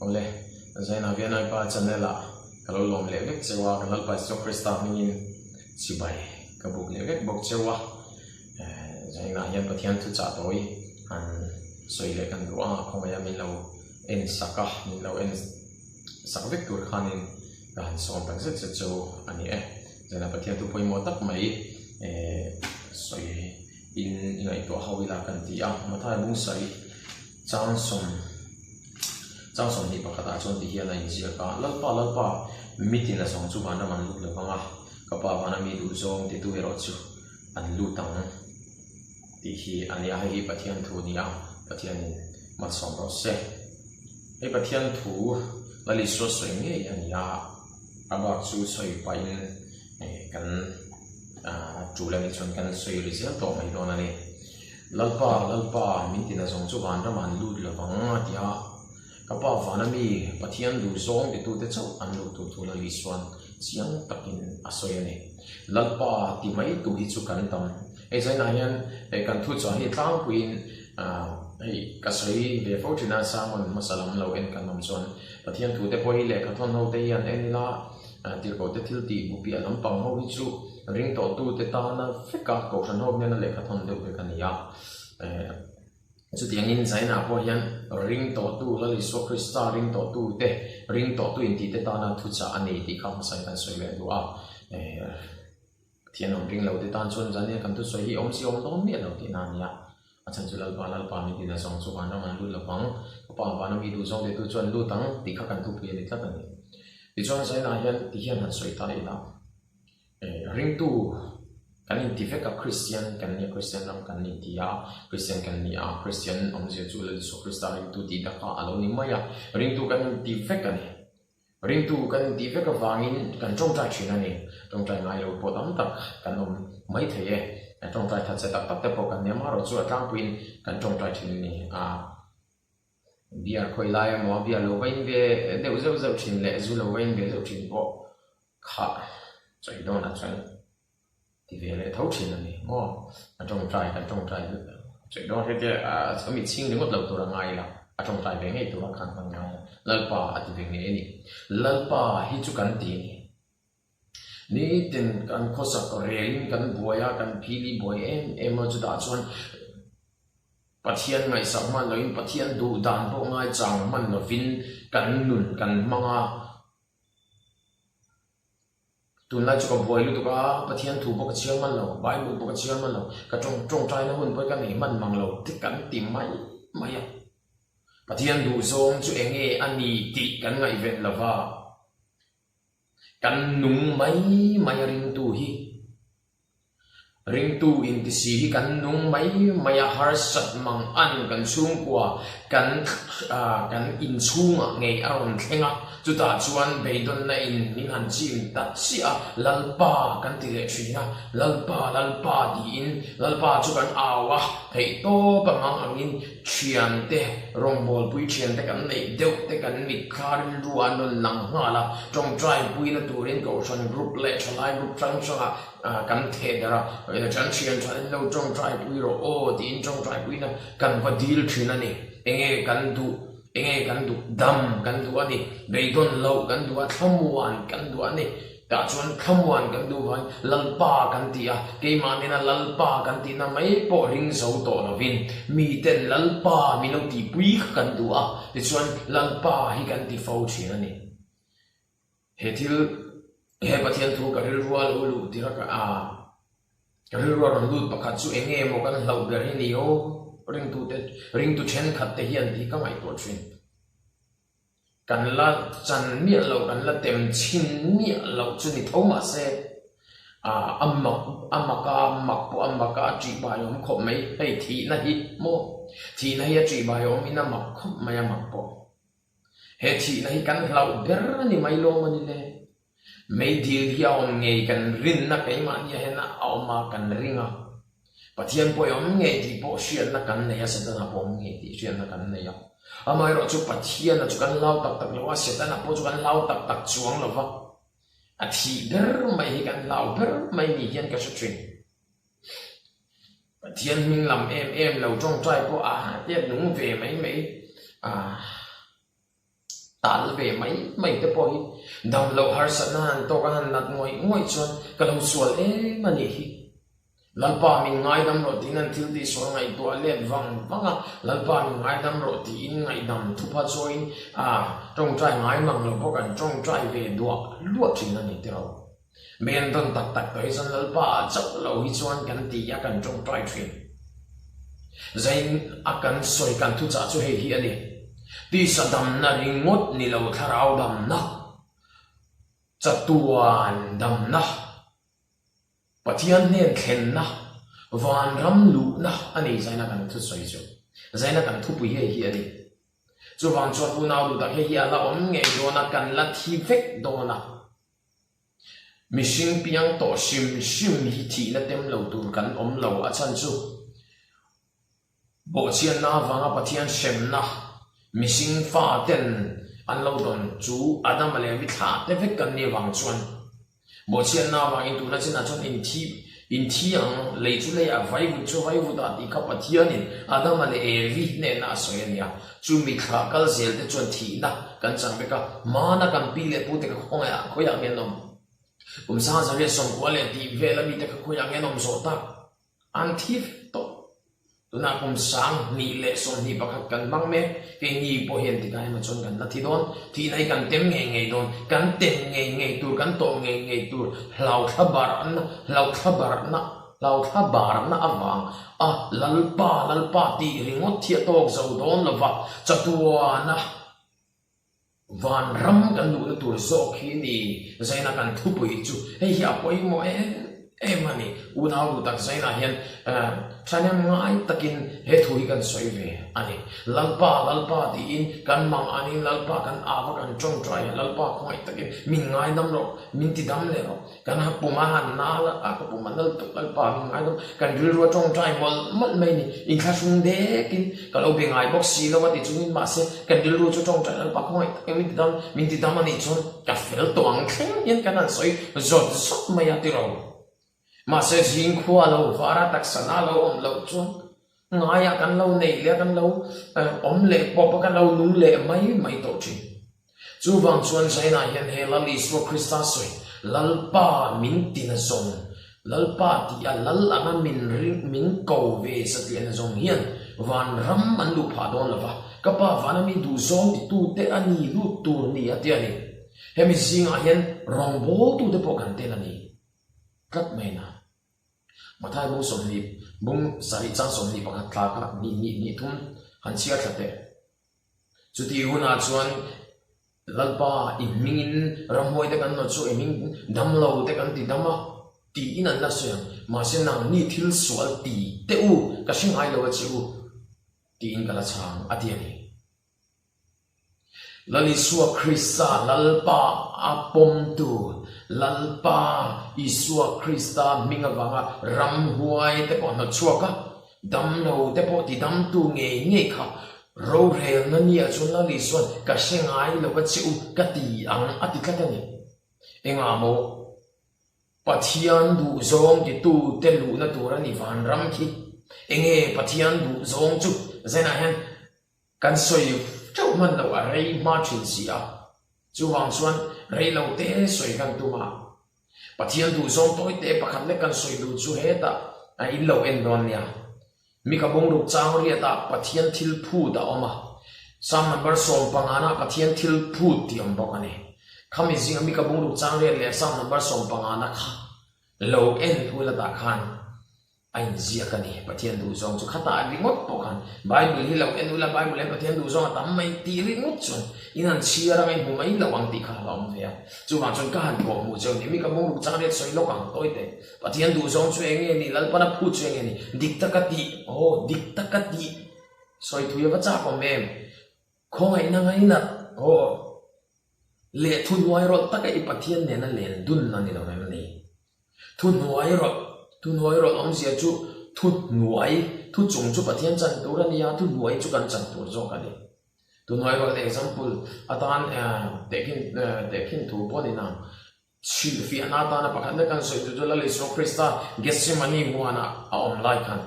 Awle, Zaina Vianai Pa channel ah ka lo lawm leh vek cheu a, kan Lalpa Isua Krista hmingin chibai ka buk leh vek bawk cheu a. Zaina hian Pathian thu chah tawi han sawi leh kan duh a, khawngaih a min lo en sak a, min lo en sak vek tur khanin ka han sawm tak zet zet cheu a ni e. Zaina Pathian thu pawimawh tak mai sawi in i ngaihtuah ho ila kan ti a, Mathai bung sarih chang sawm chang 21 ah chuan ti hian a inziak a, Lalpa Lalpa mitin a zawng chu vanram an lut lo vang a, ka pa vana mi duh zawng titu erawh chu an lut ang tih hi a nia, hei hi Pathian thu a ni a, Pathianin malsawm rawh se. Hei Pathian thu Lal Isua sawi ngei a ni a, a bak chu sawi pahin kan tul a nih chuan kan sawi ri zel tawh mai dawn a ni. Lalpa, Lalpa, min tina zawng chu vanramah an lut lo vang a ti a, ka pa vana mi Pathian duh zawng titute chauh an luh tur thu Lal Isua'n chiang takin a sawi a ni. Lalpa ti mai tu hi chu kan tam. Hei zainah hian kan thu chuan hi tlangpuiin hei ka sawi ve fo thin a, sermon hmasa lam lo en kan awm chuan Pathian thute pawh hi lehkha thawn ho te hi an en ila, Tirhkohte thil tih bu piah lampang ho hi chu ring tawhtute tana veka kohhran ho hnena lehkha thawn deuh vek a ni a. Chutiangin Zainah pawh hian ring tawhtu Lal Isua Krista ring tawhtute, ring tawhtu intihte tana thuchah a ni tih kha hmasain kan sawi leh duh a. Pathian awm ring lo te tan chuan zan nia kan thusawi hi awm si awm dawn miah lo tihna a ni a. A chhan chu Lalpa, Lalpa min tina zawng chu vanram an lut lo vang, ka pa vana mi duh zawng tetu chu an lut ang tih kha kan thupui a ni tlat a ni. Tichuan Zainah hian ti hian han sawi ta ila, ringtu kan inti vek a, Kristian kan nia, Kristian ram kan inti a, Kristian kan ni a, Kristian awmzia chu Lal Isua Krista ringtu tih dak kha a lo ni mai a, ringtu kan inti vek a ni. Ringtu kan intih vek avangin kan tawngtai thin a ni. Tawngtai ngai lo pawh tam tak kan awm mai thei e. Tawngtai that che tak tak te pawh kan nia marawh chu a tlangpuiin kan tawngtai thin a ni. A beer khawi lai emaw a beer lo va in ve deuh zeuh zeuh thin leh zu lo va in ve zeuh thin pawh kha chawi dawnah chuan ti ve leh tho thin a ni maw. A tawngtai kan tawngtai chawi dawn hetia a mit chhing ringawt lo tur a ngai la, a tawngtai ve ngei tura khan hman ngai a, Lalpa a ti ve ngei a ni. Lalpa hi chu kan ti a ni. Nitin kan khawsak relin kan buai a, kan phili buai em em a, chutah chuan Pathian ngaihsak hman loin Pathian duh dan pawh ngaichang hman lovin kan nun kan hmang a. Tunlai chu ka buai lutuk a, Pathian thu pawh ka chhiar hman lo, Bible pawh ka chhiar hman lo, ka tawng tawngtaina hun pawh hi ka nei hman mang lo te kan ti mai mai a. Pathian duhzawng chu eng nge a ni tih kan ngaihven lo va, kan nung mai mai a ringtu hi. Ringtu intisi hi kan nung mai mai a, harsat mang an kan chhungkua kan kan inchhungah ngei a rawn thleng a, chutah chuan beidawnna in min han chim ta chiah a, Lalpa kan ti leh thin a, Lalpa Lalpa tiin Lalpa chu kan au a, theihtawp a mang angin Thiante, rawngbawlpui thiante kan neih deuh te kan mit kha rilru a nawn lang nghal a, tawngtai puina turin Kohhran group leh thalai group hrang hrangah kan theh darh a, kan thian tha in lo tawngtai pui rawh aw tiin tawngtai puina kan va dil thin a ni. Enge kan duh, enge kan duh dam kan duh a ni, beidawn loh kan duh a, thlamuan kan duh a ni. Tah chuan thlamuan kan duh vain Lalpa kan ti a, keimah nena Lalpa kan tihna mai pawh ring zo tawh lovin miten Lalpa min lo tihpui kha kan duh a, tichuan Lalpa hi kan ti fo thin a ni. He thil, he Pathian thu ka rilrua lo luh tir a ka a, ka rilrua rawn lut pakhat chu eng nge maw kan hlauh ber hi ni aw, ringtute, ringtu thenkhat te hian tih ka ngaihtuah thin. Kan la chan miah lo, kan la tem chhin miah lo chu ni tho mah se, a mak a mak a, mak pawh a mak a, a ṭih bai awm khawp mai. Hei thihna hi maw? Thihna hi a ṭih bai awmin a mak khawp mai a mak pawh. He thihna hi kan hlauh ber a ni mai lawm a ni le. Meidil hi a awm ngei kan rinna keimahni ah hian a awm a, kan ring a. Pathian pawh i awm ngei tih pawh hriatna kan nei a, Setana pawh awm ngei tih hriatna kan nei a. Amaherawhchu Pathiana chu kan hlau tak tak lo a, Setana pawh chu kan hlau tak tak chuang lo va. A thih ber mai hi kan hlau ber mai ni hian ka hre thin. Pathian hming lam em em lo tawngtai pawh a tiat nung ve mai mai a. Tal ve mai mai te pawh hi dam loh harsatna han tawk a han nat ngawih ngawih chuan ka lo sual em a nih hi. Lalpa min ngaidam rawh tiin an thil tih sual ngaihtuah let vang vang a, Lalpa min ngaidam rawh tiin ngaihdam thupha chawiin a tawngtai ngai mang lo bawk an tawngtai ve duah luah thin a ni tiraw. Men dawn tak tak tawh hi chuan Lalpa ah chauh lo hi chuan kan ti a kan tawngtai thin. Zain a kan sawi kan thuchah chu hei hi a ni. Tisa damna ringawt ni lo thlarau damna, chatuan damna, Pathian hnen thlenna, vanram luhna a ni zaina kan thusawi chu. Zaina kan thupui hei hi a ni. Chuvang chuan unau duh tak hei hi a la awm ngei dawn a, kan la thi vek dawn a. Mihring piang tawh hrim hrim hi thihna tem lo tur kan awm lo a chhan chu Bawhchhiatna avanga Pathian hremna mihring fa ten an lo dawn chu Adama leh Evi thlah te vek kan nih avang chuan Bawhchhiatna avangin tuna chinah chuan inthi inthi ang lei chu leiah vaivut chu vaivut ah tih kha Pathianin Adama leh Evi hnenah a sawi a ni a. Chu mithla kal zel te chuan thihna kan chang vek a, hmana kan pi leh pute kha khawngaih ah khawiah nge an awm? Kum sangzariat sawmkua leh tih vel a mite kha khawiah nge an awm zawh tak? An thi vek tawh. Tunah kum 2021 kan hmang mek, keini pawh hian tikah emaw chuan kan la thi dawn, thihna hi kan tem ngei ngei dawn, kan tem ngei ngei tur, kan tawh ngei ngei tur, hlauthla barhna, hlauthla barhna, Hlauthla barna avang a Lalpa, Lalpa tih ringawt hi a tawk zo dawn lo va, chatuana vanram kan luhna tur zawk hi ni Zaina kan thupui chu hei hi a pawimawh em em a ni. Unau duh tak Zaina hian thahnem ngai takin he thu hi kan sawi ve a ni. Lalpa, Lalpa tiin kan mang anin Lalpa kan ava kan tawngtai a, Lalpa khawngaih takin min ngaidam rawh, min tidam leh rawh. Kan ha pum a han nal a, ka pum a nal tuk Lalpa min ngai dawn, kan rilru a tawngtai mawlh mawlh mai ni, inthlahrung dekin ka lo be ngai bawk si lo a ti chungin mahse kan rilru chu tawngtai Lalpa khawngaih takin min ti dam, min ti dam a nih chuan ka fel tawh ang thleng hian kan han sawi zawt zawt mai a tiro. Mahse zingkhua lo var a taksa na lo awm loh chuan ngaiah kan lo neih leh a kan lo awm leh pawp a kan lo nung leh mai mai tawh thin. Chuvang chuan China hian he Lal Isua Krista sawi, Lalpa min tina zawng, Lalpa tih a Lal anga min ring, min ko ve satliahna zawng hian vanram an luh phah dawn lo va, ka Pa vana mi duhzawng titute a ni lut tur ni a ti a ni. Hemi zingah hian rawngbawltute pawh kan tel a ni tlat mai na. Mathai bung 20, bung sarih chang 21 tlaka ni hnih hnih thum han chhiar thla teh. Chutih hunah chuan Lalpa i hmingin ramhuai te kan nawt chu i hming damlo te kan ti dam a tiin an la sawi ang. Mahse nangni thil sual ti teh u, ka hre ngai lo a che u tiin ka la chhang a ti a ni. Lal Isua Krista Lalpa a pawmtu Lalpa Isua Krista hming avanga ramhuai te pawh hnawt chhuak a, Damlo te pawh ti damtu ngei ngei kha rorelna nia chuan Lal Isua'n ka hre ngai lo a che u ka ti ang a ti tlat a ni. Engah maw Pathian duhzawng titu te luhna tur a ni vanram khi. Enge Pathian duhzawng chu zenah hian kan sawi teuh hman loh a rei hma thin si a. Chuvang chuan rei lo te sawi kan tum a. Pathian duhzawng tawi te pakhat lek kan sawi duh chu hetah a in lo en dawn nia. Mi ka bungruk chang riatah Pathian thil phut a awm a, Psalm number 15 ah Pathian thil phut tih a awm bawk a ni. Khami zinga mi ka bungruk chang riat leh Psalm number 15 na kha lo en ula tah khan A inziak a ni. Pathian duhzawng chu khatah ringawt pawh khan Bible hi lo en ula, Bible hian Pathian duhzawng a tam mai tih ringawt chuan in han chhiar anga in hmu mai lo ang tih kha a awm ve a. Chuvang chuan ka han kawh hmuh cheu ni. Mi ka bungruk chang riat sawi lawk ang tawi teh. Pathian duhzawng chu eng nge ni? Lalpana phut chu eng nge ni? Dik taka tih, aw dik taka tih sawi thui a va chak awm em? Khawngaihna ngainat, aw leh thuhnuai rawlh taka i Pathian nena len dun a ni lo em ni? Thuhnuai rawlh, thuhnuai rawlh awmzia chu thuhnuai, thu chung chu Pathian chan tur a ni a, thuhnuai chu kan chan tur zawk a ni. Thuhnuai rawlh example atan tehkhin tehkhin thu pawh a ni nang. Hrilhfiahna atana pakhat lek kan sawi tur chu Lal Isua Krista Gethsemane huanah a awm lai khan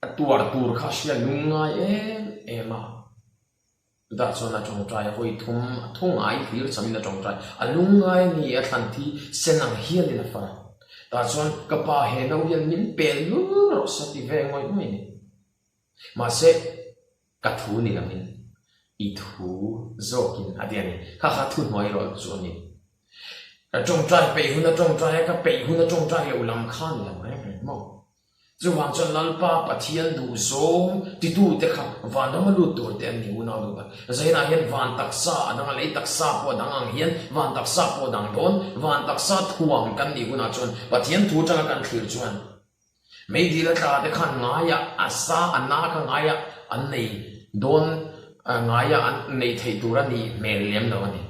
a tuar tur kha a hria lungngai em em a. Chutah chuan a tawngtai a hawi thum a thu ngai hlir chamin a tawngtai. A lungngai a ni, a thlan thi sen ang hialin a far a. Tah chuan ka pa he no hian min pel lul rawh se ti ve ngawih ngawih a ni. Mahse, ka thu ni loin i thu zawkin a ti a ni. Kha kha thu hnuai rawlh chu a ni. Ka tawngtai peih hun a tawngtai a, ka peih hun a tawngtai loh lam kha ni lo reng reng maw? Chuvang chuan Lalpa Pathian duh zawng titute kha vanram a lut tur te an ni unau duh tak. Zainah hian van taksa a dang a, lei taksa pawh a dang ang hian van taksa pawh a dang dawn. Van taksa thuam kan nih hunah chuan Pathian thu atanga kan thlir chuan meidil a tla te khan ngaiah a sa a na kha ngaiah an nei dawn ngaiah an nei theih tur a nih hmel lem lo a ni.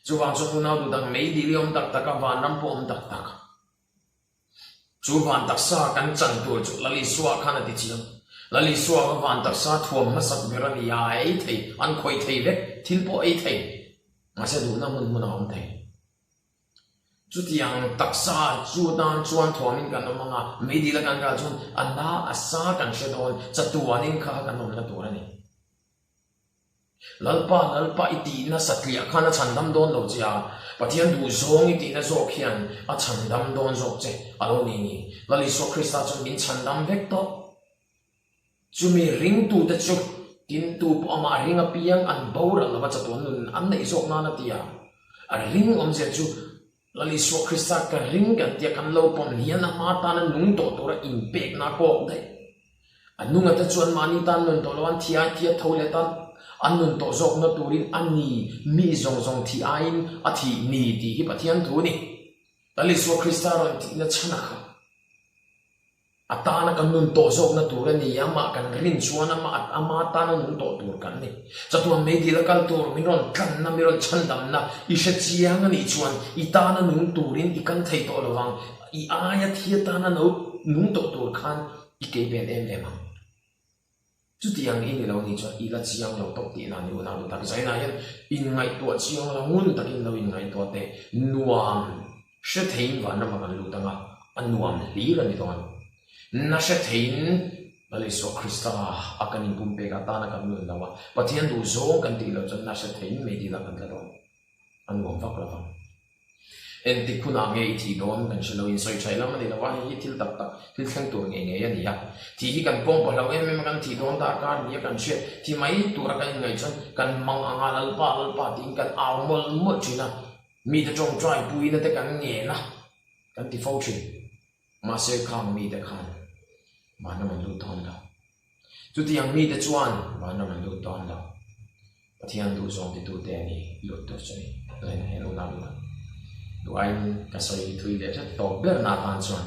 Chuvang chuan unau duh tak meidil hi a awm tak tak a, vanram pawh a awm tak tak. Chu van taksa kan chan tur chu Lal Isua khan a ti chiang. Lal Isua kha van taksa thuam hmasak ber a ni a, a ei thei, an khawih thei vek, thil pawh ei thei, mahse duhna hmun hmun a awm thei. Chutiang taksa chu tan chuan thuamin kan awm ang a, meidil a kan kal chuan a na a sa kan hre dawn, chatuanin kha kha kan awmna tur a ni. Lalpa, Lalpa i tihna satliah khan a chhandam dawn lo che a, Pathian duh zawng i tihna zawk hian a chhandam dawn zawk che a lo ni ni. Lal Isua Krista chuan min chhandam vek tawh. Chumi ringtute chu tintu pawh amah ring apiang an boral lova chatuan nun an neih zawk nan a ti a. A ring awmzia chu Lal Isua Krista ka ring kan tia kan lo pawm hian a hma tana nung tawh tura inpekna a kawk daih. A nunga te chuan mahni tan nun tawh lo an thi ai thi a tho leh tan an nun tawh zawkna turin a ni mi zawng zawng thih aiin a thih ni tih hi Pathian thu a ni. Lal Isua Krista rawn tihna chhan a kha. A tana kan nun tawh zawkna tur a ni, amah kan rin chuan amah ama tana nun tawh tur kan ni. Chatuan meidil a kal tur min rawn tlanna, min rawn chhandamna i hre chiang a nih chuan i tana nung turin i kal thei tawh lovang, i aia thi atana no nung tawh tur khan i kei vel em em ang. Chutiang i ni lo nih chuan i la chiang lo tawp tihna ni unau duh tak. Zainah hian inngaihtuah chiang la ngun takin lo inngaihtuah teh. Nuam hre theiin vanram ah kan lut ang a, a nuam hlir a ni dawn. Na hre theiin Lal Isua Krista a kan inpumpek atana kan nun lo a, Pathian duh zawng kan tih loh chuan na hre theiin meidil ah kan tla dawn. A nuam vak lo vang. Engtik hunah nge i thih dawn kan hre lo, insawi thaih lam a ni lo a, hei hi thil tak tak, thil thleng tur ngei ngei a ni a. Thih hi kan pawng pahlo em em a, kan thih dawn darkar ni a kan hriat, thi mai tura kan inngaih chuan kan mang anga Lalpa, Lalpa tiin kan au mawlh mawlh thin a, mite tawngtai puina te kan ngen a, kan ti fo thin. Mahse khang mite khan vanram an lut dawn lo. Chutiang mite chuan vanram an lut dawn lo. Pathian duh zawng titute a ni lut tur chu ni. Zaina hian unau duh a. Duh aiin ka sawi thui leh hret tawp ber na atan chuan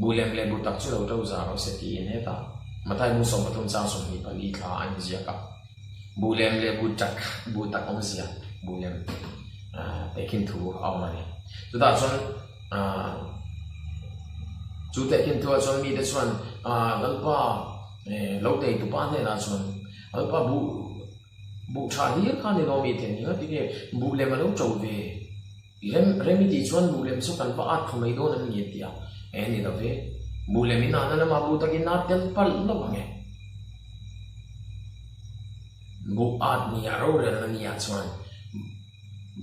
bu lem leh bu tak chu lo to za rawh se tiin hetah Mathai bu 13 chang 24 thla a inziak a. Bu lem leh bu tak bu tak awmzia bu lem tehkhin thu a awm a ni. Chutah chuan chu tehkhin thu ah chuan mite chuan Lalpa lo teitupa hnenah chuan Lalpa buh buh tha hlir kha ni lo mi te nia tinge buh lem a lo to ve rem rem i tih chuan buh lem chu kan va at thu mai dawn an ni a ti a e ni lo ve buh lem in ahna lama buh takin a tel palh lo ang e buh at nia rorelna nia chuan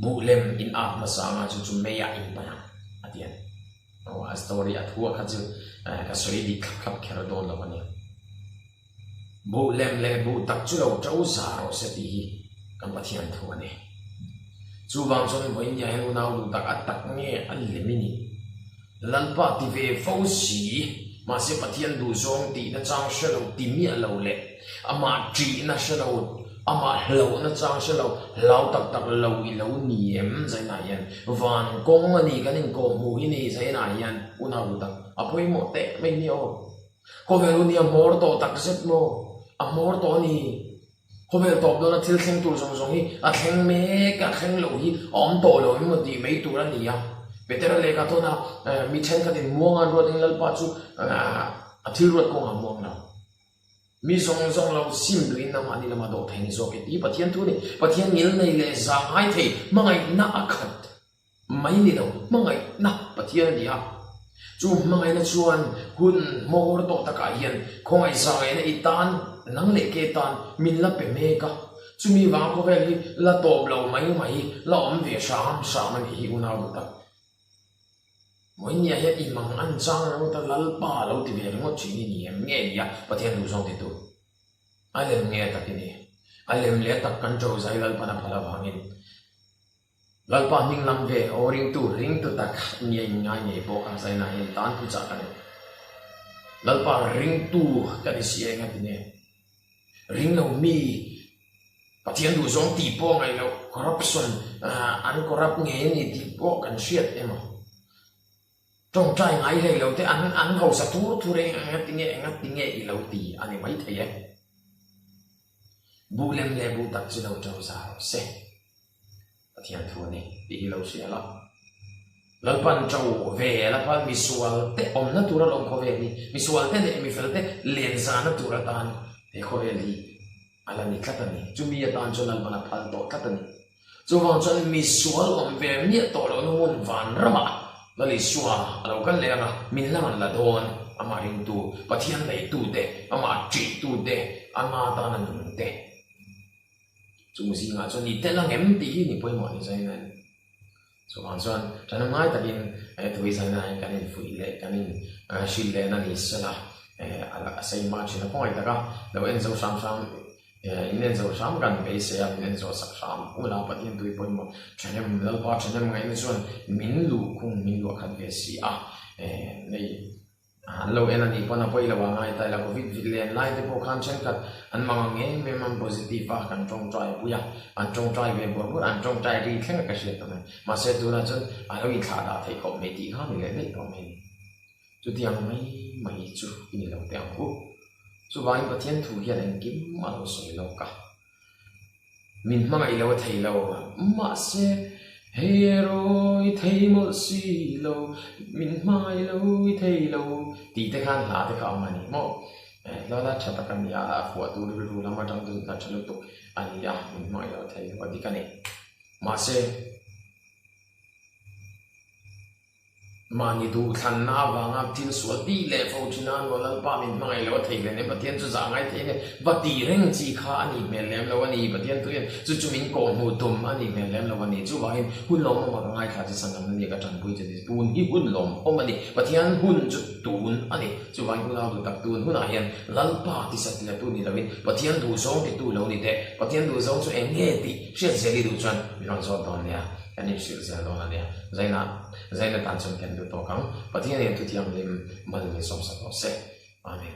buh lem in at hmasa anga chu chu mei ah in pan ang a ti a ni aw a story a thu a kha chu ka sawi dik thlap thlap kher dawn lo a nia. Buh lem leh buh tak chu lo to za rawh se tih hi kan Pathian thu a ni. Chuvang chuan vawiin nia hian unau duh tak a tak nge a lem i nih? Lalpa ti ve fo si, mahse Pathian duh zawng tihna chang hre lo ti miah lo leh amah ṭihna hre lo, amah hlauhna chang hre lo, hlau tak tak lo i lo ni em? Zainah hian van kawng a ni kan inkawhhmuh hi ni Zainah hian unau duh tak a pawimawh teh mai hi aw. Khawvel hun hi a hmawr tawh tak zet maw? A hmawr tawh a ni. Khawvel tawp dawna thil thleng tur zawng zawng hi a thleng mek a, thleng loh hi a awm tawh lo emaw tih mai tur a ni a. Petera lehkha tawna mi thenkhatin muang an ruat in Lalpa chu a thil ruat kawngah muang lo. Mi zawng zawng lo sim duhin nangmahni lama dawh thei ni zawk e tih Pathian thu a ni. Pathian ngilnei leh zah ngai thei hmangaihna a khat. Mai ni lo, hmangaihna Pathian a ni a. Chu hmangaihna chuan hun hmawr tawh takah hian khawngaihzangaihna i tan, nang leh ke tan min la pe mek a. Chumi vang khawvel hi la tawp lo mai mai, la awm ve hram hram a nih hi unau duh tak. Vawinia hian i mang an chang ringawt a, Lalpa lo ti ve ringawt thin i ni em nge ni a, Pathian duh zawng titu. A lem nge tak i ni? A lem leh tak kan ṭo zai Lalpan a phal avangin Lalpa hming lam ve aw ringtu ringtu tak nia in ngai ngei pawh a zaina hian tan thu chah ka nei. Lalpa ringtu ka ni si a enga ti nge? Ring lo mi Pathian duh zawng tih pawh ngaih loh corruption an corrupt ngei a ni tih pawh kan hriat emaw? Tawngtai ngai hlei lo te an an hausa thur thur e enga ti nge enga ti nge i lo ti a ni maithei e. Buh lem leh buh tak chu lo to za rawh se. Pathian thu a ni tih hi lo hria la. Lalpan to ve la phal misual te awmna tur a lawm khawvel hi misual te leh mifel te len zahna tur atan he khawvel hi a la ni tlat a ni. Chumi atan chuan Lalpan a phal tawh tlat a ni. Chuvang chuan misual awm ve miah tawh lohna hmun vanramah Lal Isua a lo kal leh ang a, min la rawn la dawn, amah ringtu, Pathian neitute, amah ṭihtute, ama tana nungte. Chung zingah chuan i tel ang em tih hi ni pawimawh ni zain a ni. Chuvang chuan ṭhahnem ngai takin he tui zaina hian kan infuih leh kan in hrilh lehna ni sela a sei hma ṭhin a khawngaih taka lo en zo hram hram In en zawh hram kan beisei a, min en zawh sak hram ula Pathian tui pawimawh thahnem Lalpa thahnem ngaihna chuan min luh khung min luah khat ve si a, nei an lo en a nih pawn a pawi lo a ngai ta ila Covid vit len lai te pawh khan thenkhat an mang ang em em an positive a kan tawngtai pui a, an tawngtai ve bawrh bawrh a, an tawngtai ri thleng a ka hriat tawh mai mahse tunah chuan a lo inthlah dah theih khawp mai tih kha ni leh daih tawh mai a ni. Chutiang mai mai chu i ni lo teh ang u. Chuvangin Pathian thu hian engkim a lo sawi lawk a. Min hmangaih lo a thei lo. Mahse, hei erawh i thei mawlh si lo, min hmangaih lo i thei lo tih te khan hla te kha a awm a ni maw? Hla la tha tak a ni a, a fuahtu rilru lam atang chuan hla tha lutuk a ni a, min hmangaih lo a thei lo a dik a ni. Mahse. Mahni duhthlanna avanga thil sual tih leh fo thin a, Nuah Lalpa min hmangaih loh a thei hle nen Pathian chu zah ngai thei nen va tih reng chi kha a nih hmel lem lo a ni. Pathian thu hian chu chu min kawh hmuh tum a nih hmel lem lo a ni. Chuvangin hun lawmawm a ka ngaithla che chhan lamna ni ka tanpui che ti tun hi hun lawmawm a ni. Pathian hun chu tun a ni. Chuvangin unau duh tak tun hunah hian Lalpa tisat latu ni loin Pathian duhzawng titu lo ni teh. Pathian duhzawng chu eng nge tih hriat zel i duh chuan min rawn zawt dawn nia. Kan inhrilh zel dawn a nia. Zaina, Zaina tan chuan kan duh tawk ang. Pathian hian thuthianghlim mal min sawmsak rawh se. Amen.